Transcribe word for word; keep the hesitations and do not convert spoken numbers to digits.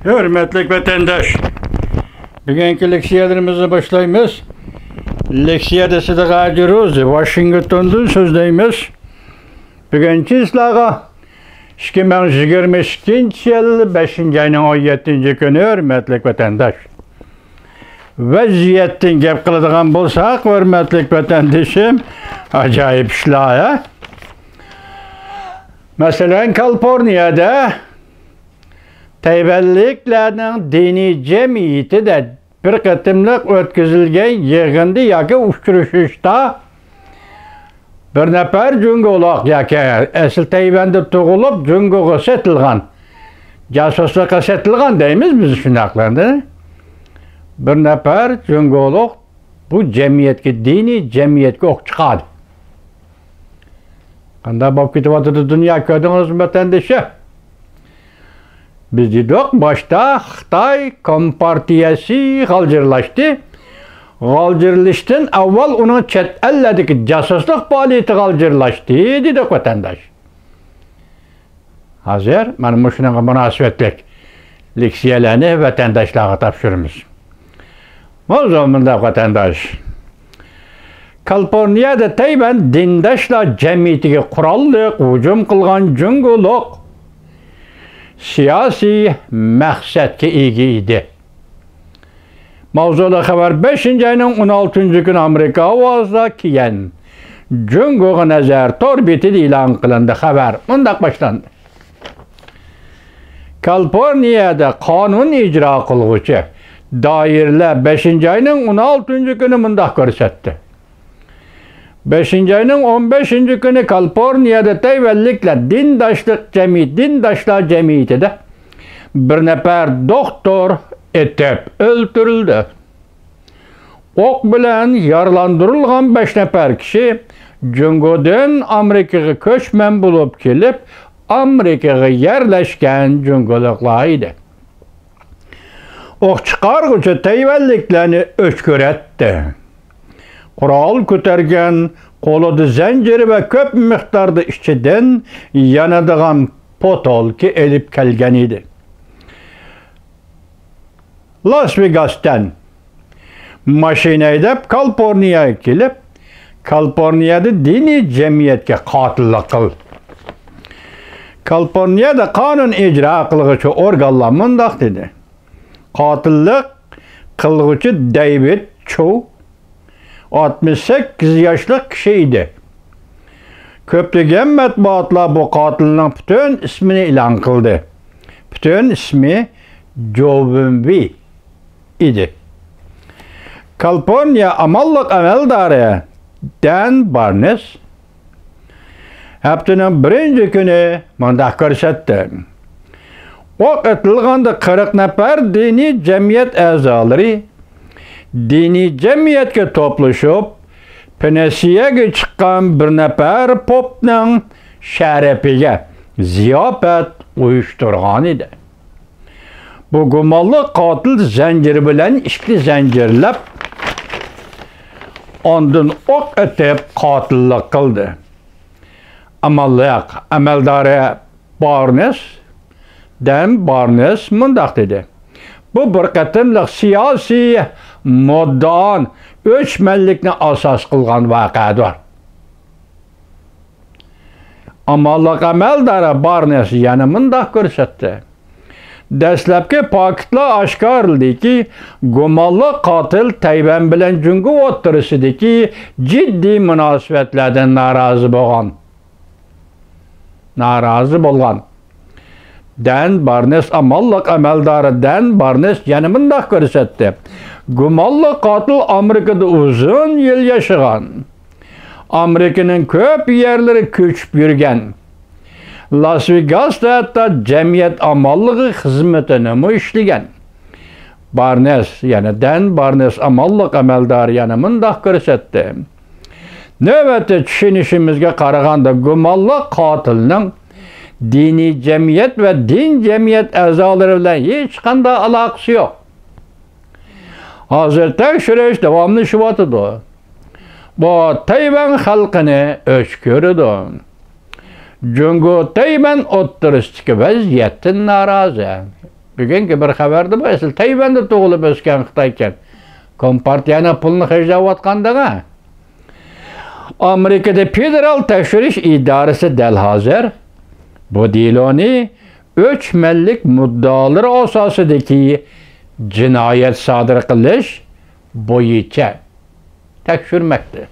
ھۆرمەتلىك ۋەتەنداش، بۈگۈنكى لېكسىيەلىرىمىزنى باشلايمىز. لېكسىيەدە سىدىق ھاجى روزى، ۋاشىنگتوندىن سۆزلەيمىز. بۈگۈن چىسلاغا ئىككى مىڭ يىگىرمە ئىككىنچى يىل بەشىنچى ئاينىڭ ئون يەتتىنچى كۈنى، ھۆرمەتلىك ۋەتەنداش. ۋەزىيەتتىن گەپ قىلىدىغان بولساق، ھۆرمەتلىك ۋەتەندىشىم، ئاجايىپ ئىشلار، ھە؟ مەسىلەن، كالىفورنىيەدە تەيۋەنلىكلەرنىڭ دىنىي جەمئىيىتىدە بىر قېتىملىق ئۆتكۈزۈلگەن يىغىندا ياكى ئۇچرىشىشتا بىر نەپەر جۇڭگولۇق ياكى ئەسلى تەيۋەندە تۇغۇلۇپ، جۇڭگوغا سېتىلغان، جاسۇسلۇققا سېتىلغان دەيمىز بىز شۇنداقلارنى. بىر نەپەر جۇڭگولۇق بۇ جەمئىيەتكە، دىنىي جەمئىيەتكە ئوق چىقاردى. قانداق بولۇپ كېتىۋاتىدۇ دۇنيا، كۆردىڭىزمۇ، ۋەتەندىشىم؟ بىز دېدۇق، باشتا خىتاي كومپارتىيەسى غالجىرلاشتى. غالجىرلىشتىن ئاۋۋال ئۇنىڭ چەت ئەللەردىكى جاسۇسلۇق پائالىيىتى غالجىرلاشتى، دېدۇق، ۋەتەنداش. ھازىر مانا مۇشۇنىڭغا مۇناسىۋەتلىك لېكسىيەلەرنى ۋەتەنداشلارغا تاپشۇرىمىز. ماۋزۇ مۇنداق، ۋەتەنداش. كالىفورنىيەدە تەيۋەن دىنداشلار جەمئىيىتىگە قوراللىق ھۇجۇم قىلغان جۇڭگولۇق سىياسىي مەقسەتكە ئىگە ئىدى. ماۋزۇلۇق خەۋەر بەشىنچى ئاينىڭ ئون ئالتىنچى كۈنى ئامېرىكا ئاۋازىدا، كېيىن جۇڭگوغا نەزەر تور بېتىدە ئېلان قىلىندى. خەۋەر مۇنداق باشلاندى. كالىفورنىيەدە قانۇن ئىجرا قىلغۇچى دائىرىلەر بەشىنچى ئاينىڭ ئون ئالتىنچى كۈنى مۇنداق كۆرسەتتى. بەشىنچى ئاينىڭ ئون بەشىنچى كۈنى كالىفورنىيەدە تەيۋەنلىكلەر دىنداشلىق جەمئىيىتى، دىنداشلار جەمئىيىتىدە بىر نەپەر دوختۇر ئېتىپ ئۆلتۈرۈلدى. ئوق بىلەن يارىلاندۇرۇلغان بەش نەپەر كىشى جۇڭگودىن ئامېرىكىغا كۆچمەن بولۇپ كېلىپ، ئامېرىكىغا يەرلەشكەن جۇڭگولۇقلار ئىدى. ئوق چىقارغۇچى تەيۋەنلىكلەرنى ئۆچكۈرەتتى. قورال كۆتەرگەن، قولىدا زەنجىر ۋە كۆپ مىقداردا ئىچىدىن يانىدىغان پوتولكا ئېلىپ كەلگەن ئىدى. لاس ۋېگاستىن ماشىنا ھەيدەپ، كالىفورنىيەگە كېلىپ، كالىفورنىيەدە دىنىي جەمئىيەتكە قاتىللىق قىلدى. كالىفورنىيەدە قانۇن ئىجرا قىلغۇچى ئورگانلار مۇنداق دېدى: قاتىللىق قىلغۇچى دەيۋىد چۇ، ئاتمىش سەككىز ياشلىق كىشى ئىدى. كۆپلىگەن مەتبۇئاتلار بۇ قاتىلنىڭ پۈتۈن ئىسمىنى ئېلان قىلدى. پۈتۈن ئىسمى جوۋېن ۋېي ئىدى. كالىفورنىيە ئامانلىق ئەمەلدارى دەن بارنېس ھەپتىنىڭ بىرىنچى كۈنى مۇنداق كۆرسەتتى: ئوق ئېتىلغاندا قىرىق نەپەر دىنىي جەمئىيەت ئەزالىرى دىنىي جەمئىيەتكە توپلىشىپ، پېنسىيەگە چىققان بىر نەپەر پوپنىڭ شەرىپىگە زىياپەت ئۇيۇشتۇرغان ئىدى. بۇ گۇمانلىق قاتىل زەنجىر بىلەن ئىككى زەنجىرلەپ، ئاندىن ئوق ئېتىپ قاتىللىق قىلدى. ئامانلىق ئەمەلدارى بارنېس، دەن بارنېس مۇنداق دېدى: بۇ بىر قېتىملىق سىياسىي مۇددىئانى ئۆچمەنلىكنى ئاساس قىلغان ۋەقەدۇر. ئامانلىق ئەمەلدارى بارنېس يەنە مۇنداق كۆرسەتتى: دەسلەپكى پاكىتلار ئاشكارىلىدىكى، گۇمانلىق قاتىل تەيۋەن بىلەن جۇڭگو ئوتتۇرىسىدىكى جىددىي مۇناسىۋەتلەردىن نارازى بولغان. نارازى بولغان. دەن بارنېس، ئامانلىق ئەمەلدارى دەن بارنېس يەنە مۇنداق كۆرسەتتى: گۇمانلىق قاتىل ئامېرىكىدا ئۇزۇن يىل ياشىغان، ئامېرىكىنىڭ كۆپ يەرلىرى كۆچۈپ يۈرگەن، لاس ۋېگاستا ھەتتا جەمئىيەت ئامانلىقى خىزمىتىنىمۇ ئىشلىگەن. بارنېس، يەنى دەن بارنېس ئامانلىق ئەمەلدارى يەنە مۇنداق كۆرسەتتى: نۆۋەتتە چۈشىنىشىمىزگە قارىغاندا، گۇمانلىق قاتىلنىڭ دىنىي جەمئىيەت ۋە دىن جەمئىيەت ئەزالىرى بىلەن ھېچقانداق ئالاقىسى يوق. ھازىر تەكشۈرۈش داۋاملىشىۋاتىدۇ. بۇ تەيۋەن خەلقىنى ئۆچ كۆرىدۇ. جۇڭگو تەيۋەن ئوتتۇرىسىدىكى ۋەزىيەتتىن نارازى. بۈگۈنكى بىر خەۋەردە بۇ ئەسلى تەيۋەندە تۇغۇلۇپ ئۆسكەن خىتايكەن. كومپارتىيەنىڭ پۇلىنى خەجلەۋاتقاندىغا. ئامېرىكىدا فېدېرال تەكشۈرۈش ئىدارىسى دەل ھازىر بۇ دېلونى ئۆچمەنلىك مۇددىئالىرى ئاساسىدىكى جىنايەت سادىر قىلىش بويىچە تەكشۈرمەكتە.